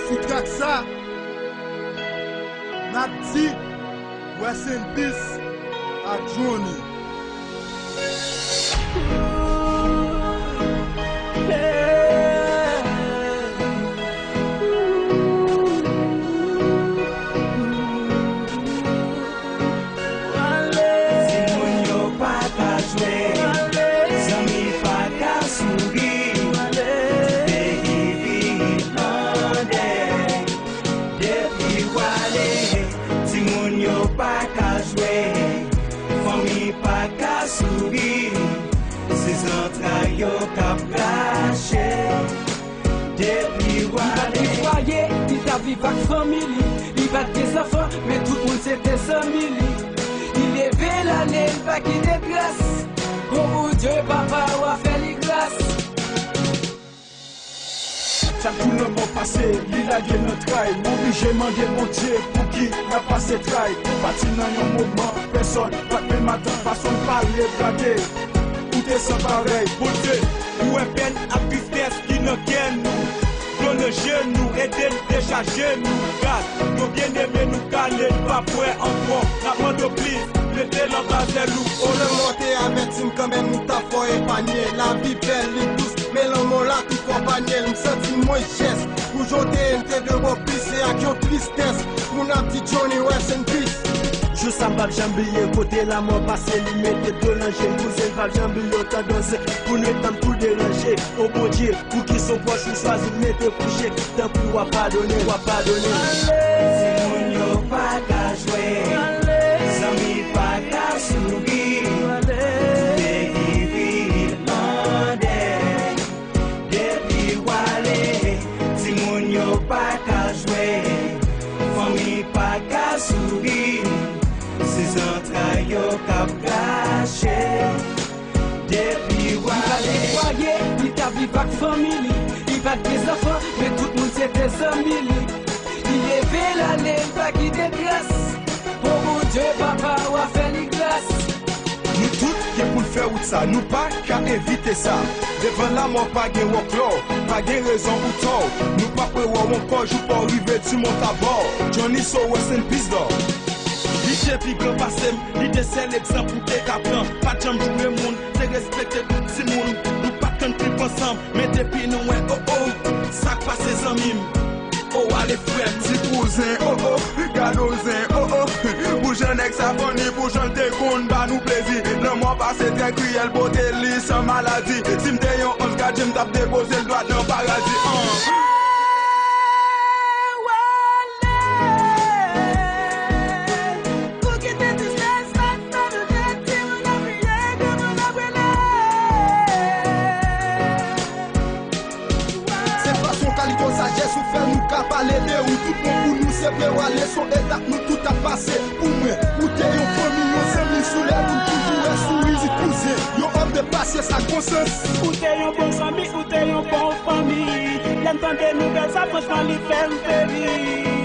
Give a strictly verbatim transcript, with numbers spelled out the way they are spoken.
Sou trak sa, n ap di rest in peace a Johnny. Timoun yo pa ka jwe, zanmi pa ka souri, peyi vin an dèy. Depi w ale, timoun yo pa ka jwe, fanmi pa ka souri, se zantray yo k ap rache. Depi w ale. Li pa t gen fwaye, li t ap viv ak fanmi li. Li pa t gen zanfan, men tout moun se te zanmi li. Li leve l ale, li pa kite tras. O Bondye, papa, w a fè li gras. Chak jou lanmò pase, li lage nan tray. M oblije mande Bondye pouki n ap pase tray. Ou pati nan yon moman, pèsòn pa t menm atann fason n pale, gade. Ou te san parèy. Bondye, ou wè pèn ak tristès ki nan kè nou. Dlo nan je nou, ede n dechaje nou. Gad, yon byeneme nou k ale, n p ap wè ankò. N ap mande w plis, rete nan ba zèl ou. O lanmò te avèti m kanmenm, nou t ap fò epanye. Lavi bèl, li dous, men lanmò la tou fò panye l. M santi m mwen jès. Pou jan w te ye, m te dwe ba w plis, se ak yon tristès. Moun ap di Johnny, rest in peace. Jou sa m p ap janm bliye, kote lanmò pase, li mete dlo nan je l. Kouzen, m p ap janm bliye w, tandòze pou nou tann pou deranje. O Bondye, pouki s on pwòch ou chwazi mete kouche? Tanpri w a padone, w a padone. Timoun yo pa ka jwe, zanmi pa ka souri, peyi vin an dèy. Depi w ale, timoun yo pa ka jwe, fanmi pa ka souri, se zantray yo k ap rache. Depi w ale. Li pa t gen fwaye, li t ap viv ak fanmi li. Li pa t gen zanfan, men tout moun se te zanmi li. Li leve l ale, li pa kite tras. O Bondye, papa, w a fè li gras. Nou tout gen pou n fè wout sa, nou pa ka evite sa. Devan lanmò pa gen wòklò, pa gen rezon ou tò. Nou p ap rewè w ankò, jou pa w rive, tu montes à bord. Johnny, so rest in peace, dog. Li te pi gran pase m, li te sèl egzanp ou te ka pran. Pa t janm joure moun, te respekte tout timoun. Nou pa t konn trip ansanm, men depi nou wè, oh oh, sa k pase zanmi m? Oh, ale frè m. Ti kouzen, oh oh, gad on zen, oh oh. Pou jan nèg sa funny, pou jan l te konn ba nou plezi. Lanmò pase trè kriyèl, pote li san maladi. Si m te yon anj gadyen, m t ap depoze l dwat nan paradi. Ah. Pou kite tristès la, sa nou te di, moun ap kriye, granmoun ap rele. Se fason kalite w sajès ou fè nou ka pale de ou. Tout bon pou nou, se vre w ale, s on etap nou tout ap pase. Pou mwen, ou te yon fanmi, yon zanmi sou lè moun toujou wè souri, di kouzen, yon òm de pasyans ak bon sans. Ou te yon bon zanmi, ou te yon bon fanmi. Lè m tande nouvèl sa, franchman, li fè m peri.